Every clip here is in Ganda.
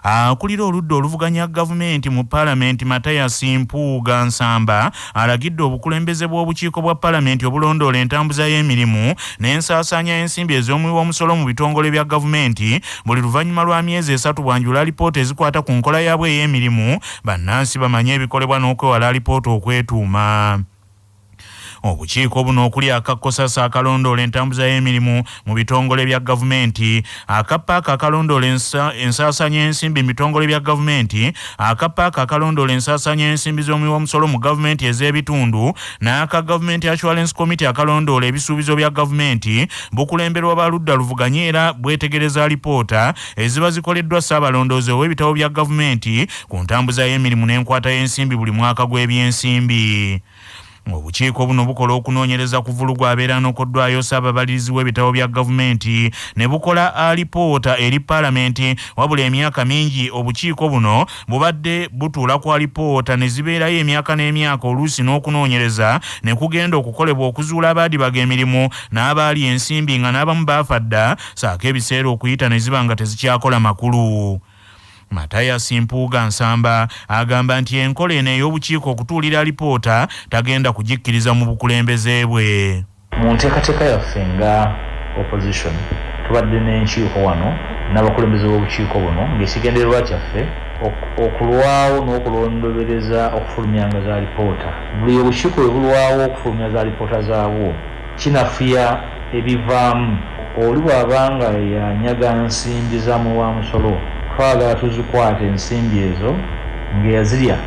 Akulira oludda oluvuganya gavumenti mu palamenti Mathias Mpuuga Nsamba alagidde obukulembeze bw'obukiiko bwa palamenti obulondoola entambuza y'emirimu n'ensaasaanya y'ensimbi ez'omuwi w'omusolo mu bitongole bya gavumenti buli luvannyuma lwa myezi 3 bwanjula alipoota ezikwata ku nkola yaabwe ey'emirimu bannansi bamanye ebikolebwa n'okwewala alipoota okwetuuma. Obukiiko buno okuli aka COSASE akalondoola entambuza y'emirimu mu bitongole bya gavumenti, aka PAC akalondoola ensaasaanya y'ensimbi mu bitongole bya gavumenti, aka PAC akalondoola ensaasaanya y'ensimbi z'omuwi w'omusolo mu gavumenti ez'ebitundu n'aka Government Assurance Committee akalondoola ebisuubizo bya gavumenti bukulemberwa ba ludda luvuganya era bwetegereza alipoota eziba zikoleddwa Ssaabalondoozi ow'ebitabo bya gavumenti ku ntambuza y'emirimu n'enkwata y'ensimbi buli mwaka gw'ebyensimbi. Obukiiko buno bukola okunoonyereza ku vvulugu abeera anokoddwayo Ssaababalirizi w'ebitabo bya gavumenti ne bukola alipoota eri palamenti. Wabula emyaka mingi obukiiko buno bubadde butuula ku alipoota ne zibeerayo emyaka n'emyaka oluusi n'okunoonyereza ne kugenda okukolebwa okuzuula abaadibaga emirimu n'abaali ensimbi nga n'abamu baafa dda ssaako ebiseera okuyita ne ziba nga tezikyakola makulu. Mathias Mpuuga Nsamba agamba nti enkola eno ey'obukiiko okutuulira alipoota tagenda kugikkiriza mu bukulembeze bwe. Mu nteekateeka yaffe nga opposition tubadde n'enkiiko wano n'abakulembeze b'obukiiko buno ng'ekigendererwa kyaffe okulwawo n'okulondobereza okufulumyanga za lipoota. Buli obukiiko bwe bulwawo okufulumya za lipoota zaabwo kinafuya ebivaamu. Oli bw'aba nga yanyaga nsimbi za muwi wa musolo twagala tuzikwate ensimbi ezo ng'eyazirya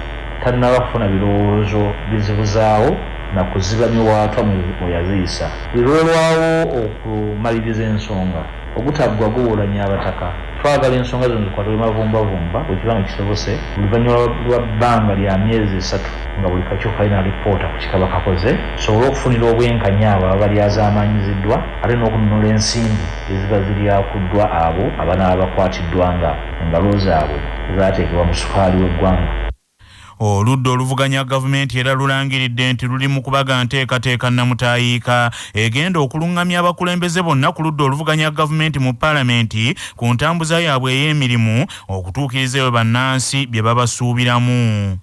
tannaba kufuna birowoozo bizibuzaawo na kuziba miwaatwa mwe yaziyisa. Buli lw'olwawo okumaliriza ensonga, ogutaggwa guwulanya abataka. Twagala ensonga zino zikwatibwe mavumbavumba bwe kiba nga kisobose oluvannyuma lwa bbanga lya myezi 3 nga buli kakiiko kalina alipoota ku kikaba kakoze tusobole okufunira obwenkanya abo ababa balyazaamaanyiziddwa ate n'okununula ensimbi eziba ziryakuddwa abo abanaaba bakwatiddwa nga engalo zaabwe zaateekebwa mu sukaali w'eggwanga. Oludda oluvuganya gavumenti era lulangiridde nti luli mu kubaga nteekateeka nnamutaayiika egenda okulungamya abakulembeze bonna ku ludda oluvuganya gavumenti mu palamenti ku ntambuza yaabwe ey'emirimu okutuukiriza ebyo bannansi bye babasuubiramu.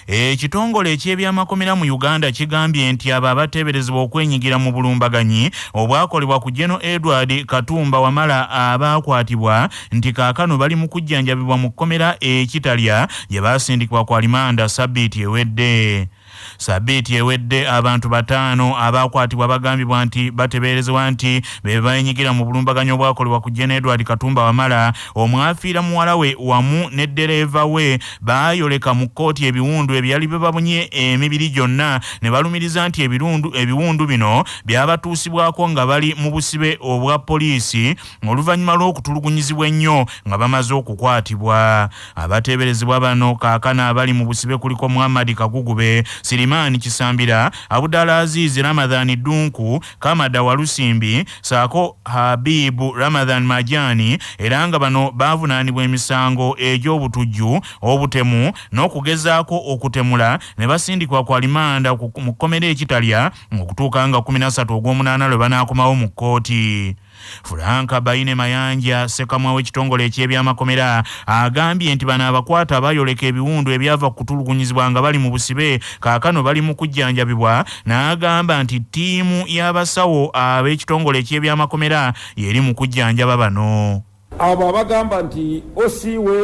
Ekitongole eky'ebyamakomera mu Uganda kigambye nti abo abateeberezebwa okwenyigira mu bulumbaganyi obwakolebwa ku General Edward Katumba Wamala abaakwatibwa nti kaakano bali mu kujjanjabibwa mu kkomera e Kitalya gye baasindikibwa ku alimanda ssabbiiti ewedde. Ssabbiiti ewedde abantu 5 abaakwatibwa bagambibwa nti batebeerezebwa nti be beenyigira mu bulumbaganyi obwakolebwa ku Gen Edward Katumba Wamala omwafiira muwala we wamu ne ddereeva we baayoleka mu kkooti ebiwundu ebyali bibabunye emibiri gyonna ne balumiriza nti ebiwundu bino byabatuusibwako nga bali mu busibe obwa poliisi oluvannyuma lw'okutulugunyizibwa ennyo nga bamaze okukwatibwa. Abateeberezebwa bano kaakano abali mu busibe kuliko Muhammad Kagugube, Sirimaani Kisambira, Abdallah Aziz Ramadhan Dunku, Kamada Walusimbi ssaako Habibu Ramadhan Majani era nga bano baavunaanibwa emisango egy'obutujju, obutemu n'okugezaako okutemula ne basindikibwa ku alimanda mu kkomera e Kitalya okutuuka nga 13 ogw'omunaana lwe banaakomawo mu kkooti. Frank Baine Mayanja ssekamwa w'ekitongole eky'ebyamakomera agambye nti bano abakwate abayoleka ebiwundu ebyava ku kutulugunyizibwa nga bali mu busibe kaakano bali mu kujjanjabibwa n'agamba nti ttiimu y'abasawo ab'ekitongole eky'ebyamakomera y'eri mu kujjanjaba bano. Abo abagamba nti OC we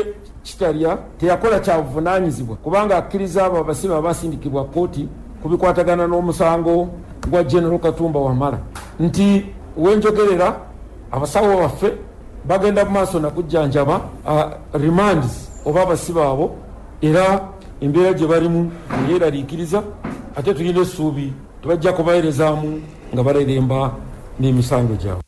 Kitalya teyakola kya buvunaanyizibwa kubanga akkiriza abo abasibe abasindikibwa kkooti ku bikwatagana n'omusango gwa General Katumba Wamala nti wenjogerera abasawo baffe bagenda mu maaso na kujjanjaba remands oba abasibe abo era embeera gye balimu eyeeraliikiriza ate tulina essuubi tebajja kubaweerezaamu nga baleremba n'emisango gyabwe.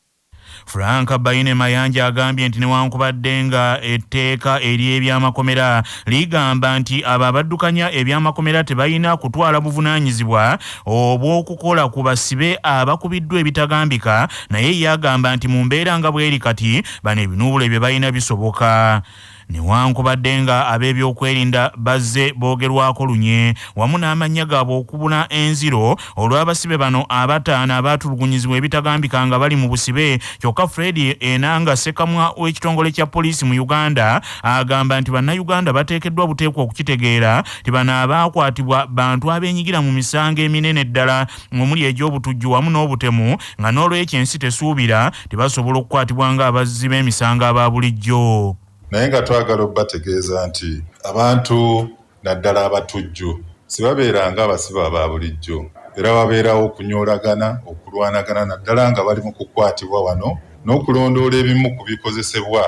Frank Baine Mayanja agambye nti newankubadde nga etteeka ery'ebyamakomera ligamba nti abo abaddukanya ebyamakomera tebalina kutwala buvunaanyizibwa obw'okukola ku basibe abakubiddwa ebitagambika, naye ye agamba nti mu mbeera nga bw'eri kati bano ebinuubulo bye balina bisoboka. Newankubadde nga ab'ebyokwerinda bazze boogerwako lunye wamu n'amannya gaabwe okubuna enziro olw'abasibe bano abataano abaatulugunyizibwa ebitagambika nga bali mu busibe, kyokka Fred Enanga Ssekamwa w'ekitongole kya poliisi mu Uganda agamba nti bannayuganda bateekeddwa buteekwa okukitegeera nti bano abaakwatibwa bantu abeenyigira mu misango eminene ddala omuli egy'obutujju wamu n'obutemu, nga n'olwekyo ensi tesuubira tebasobola okukwatibwa ng'abazzi b'emisango aba bulijjo. Naye nga twagala okubategeeza nti abantu naddala abatujju sibabeera nga abasibe aba bulijjo, era babeerawo okunyoolagana, okulwanagana naddala nga bali mu kukwatibwa wano n'okulondoola ebimu ku bikozesebwa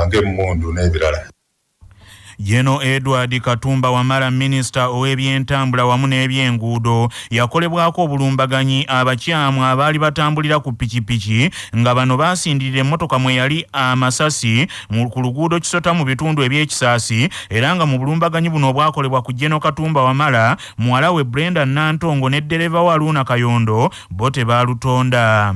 ng'emmundu n'ebirala. Jeno Edward Katumba Wamala, minisita ow'ebyentambula wamu n'ebyenguudo, yakolebwako obulumbaganyi abakyamu abaali batambulira ku pikipiki nga bano basindirira emmotoka mwe yali amasasi ku luguudo Kisota mu bitundu eby'Ekisaasi, era nga mu bulumbaganyi buno obwakolebwa ku Jeno Katumba Wamala, muwala we Brenda Nantongo ne ddereva wa Luna Kayondo bo tebaalutonda.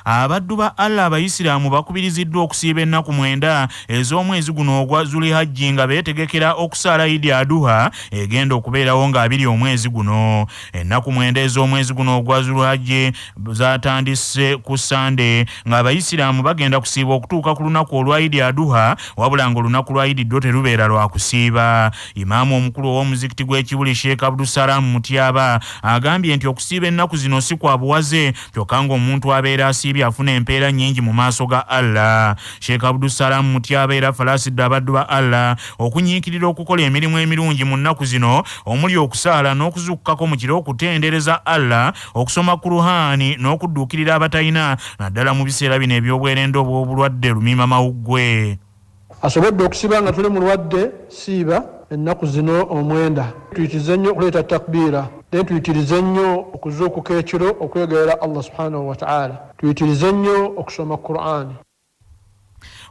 Abaddu ba Allah abayisiraamu bakubiriziddwa okusiiba ennaku 9 ez'omwezi guno ogwa Zulhajji nga beetegekera okusaala Idi Aduha egenda okubeerawo nga 2 omwezi guno. Ennaku 9 ez'omwezi guno ogwa Zulhajji zatandise ku Sande ng'abayisiraamu bagenda kusiiba okutuuka ku lunaku olwa Idi Aduha, wabula ng'olunaku lwa Idi lwo terubeera lwa kusiiba. Imaamu omukulu ow'omuzikiti gw'Ekibuli Sheikh Abdulsalam Mutyaba agambye nti okusiiba ennaku zino si kwa buwaze, kyokka ng'omuntu abeera asiibye afuna empeera nnyingi mu maaso ga Allah. Sheikh Abdulsalam Mutyaba era afalaasidde abaddu ba Allah okunyiikirira okukola emirimu emirungi mu nnaku zino omuli okusaala n'okuzuukukako mu kiro okutendereza Allah, okusoma Kur'ani n'okudduukirira abatalina, naddala mu biseera bino eby'obwerende obw'obulwadde lumiima mawuggwe. Asobodde okusiba nga tuli mulwadde, siiba ennaku zino 9. Tuyitirize nnyo okuleeta takbiira, then tuyitirize nnyo okuzuukuka ekiro okwegerera Allah subhanahu wa ta'ala, tuyitirize nnyo okusoma Kur'ani.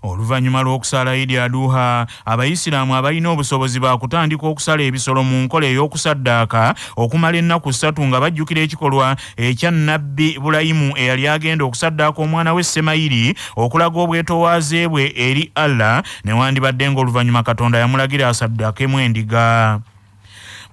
Oluvannyuma lw'okusaala Idi Aduha, abayisiraamu abalina obusobozi baakutandika okusala ebisolo mu nkola ey'okusaddaaka okumala ennaku 3 nga bajjukira ekikolwa ekya Nabbi Bulayimu eyali agenda okusaddaaka omwana we Semayiri okulaga obwetowaaze bwe eri Allah, newandibadde ng'oluvannyuma Katonda yamulagira asaddaakemu endiga.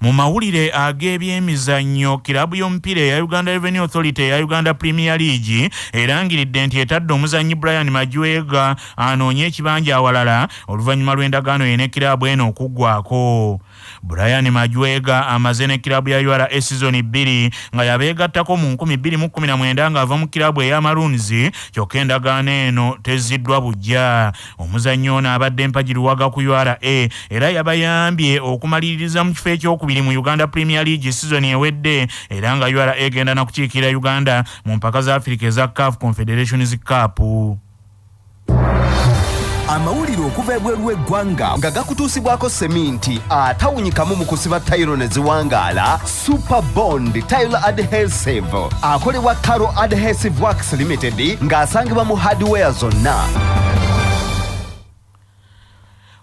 Mu mawulire ag'ebyemizannyo, kiraabu y'omupiira eya Uganda Revenue Authority eya Uganda Premier League erangiridde nti etadde omuzannyi Brian Majwega anoonye ekibanja awalala oluvannyuma lw'endagaano ye ne kiraabu eno okuggwako. Brian Majwega amaze ne kiraabu ya URA sizoni 2 nga yabeegattako mu 2019 ng'ava mu kiraabu eya Maroons, kyokka endagaano eno tezziddwa buggya. Omuzannyi ono abadde mpagi luwaga ku URA era yabayambye okumaliririza mu kifo ekyokubiri mu Uganda Premier League sizoni ewedde, era nga URA egenda na kukiikirira Uganda mu mpaka za Africa eza CAF Confederations Cup. Amawulire okuva ebweru w'eggwanga nga gakutuusibwako seminti atawunyikamu mu kusiba tayiro ne ziwangaala, Super Bond Tile Adhesive akolebwa Caro Adhesive Works Limited ng'asangibwa mu hardware zonna.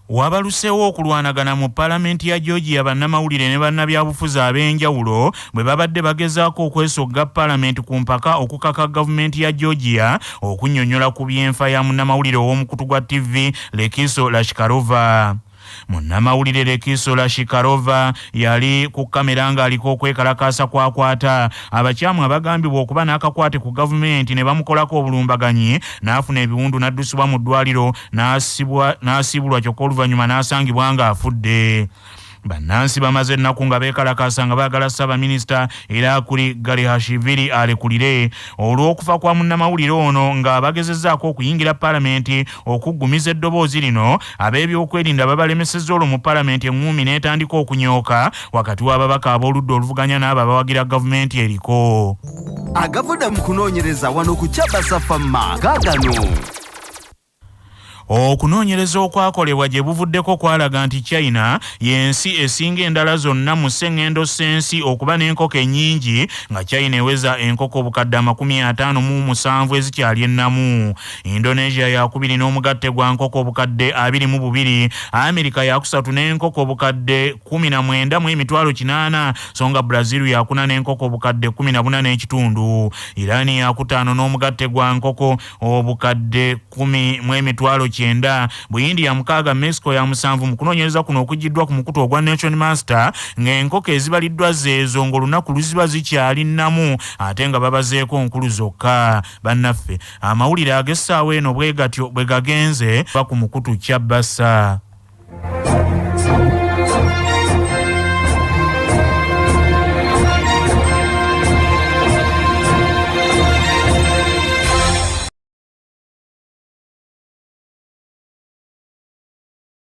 Wabaluseewo okulwanagana mu paalamenti ya Georgia bannamawulire ne bannabyabufuzi ab'enjawulo bwe babadde bagezaako okwesogga paalamenti ku mpaka okukaka gavumenti ya Georgia okunnyonnyola ku byenfa ya munnamawulire ow'omukutu gwa TV Lekiso Lashkarova. Munnamawulire Lekiso Lashikarova yali ku kamera ng'aliko okwekalakaasa kwakwata abakyamu abagambibwa okuba n'akakwate ku gavumenti ne bamukolako obulumbaganyi n'afuna ebiwundu n'addusibwa mu ddwaliro n'asibulwa kyokka oluvannyuma n'asangibwa ng'afudde. Bannansi bamaze ennaku nga beekalakaasa nga baagala ssaabaminisita era akuli Garihashvili alekulire olw'okufa kwa munnamawulire ono nga bagezezzaako okuyingira paalamenti okuggumiza eddoboozi lino. Ab'ebyokwerinda babalemesezza olwo mu paalamenti eŋŋuumi n'etandika okunyooka wakati w'ababaka ab'oludda oluvuganya n'abo abawagira gavumenti eriko. Agavudde mu kunoonyereza wano ku Kyabasa Fama gaagano. Okunoonyereza okwakolebwa gye buvuddeko kwalaga nti China y'ensi esinga endala zonna mu ssengendo ssensi okuba n'enkoko ennyingi, nga China eweza enkoko obukadde 57 ezikyali ennamu. Indonesia yakubiri n'omugatte gwa nkoko obukadde 22, Amerika yakusatu n'enkoko obukadde 19,800, so nga Brazil yakuna n'enkoko obukadde 14.5. Iran yakutaano n'omugatte gwa nkoko obukadde 10,900 90, Buyindi ya mukaaga, Mexico ya musanvu. Mu kunoonyereza kuno okuggyiddwa ku mukutu ogwa Nation Master, ng'enkoko ezibaliddwa zeezo ng'olunaku luziba zikyali nnamu ate nga babazeeko nkulu zokka. Bannaffe, amawulire ag'essaawa eno bwe gatyo bwe gagenze. Ba ku mukutu kya Basa.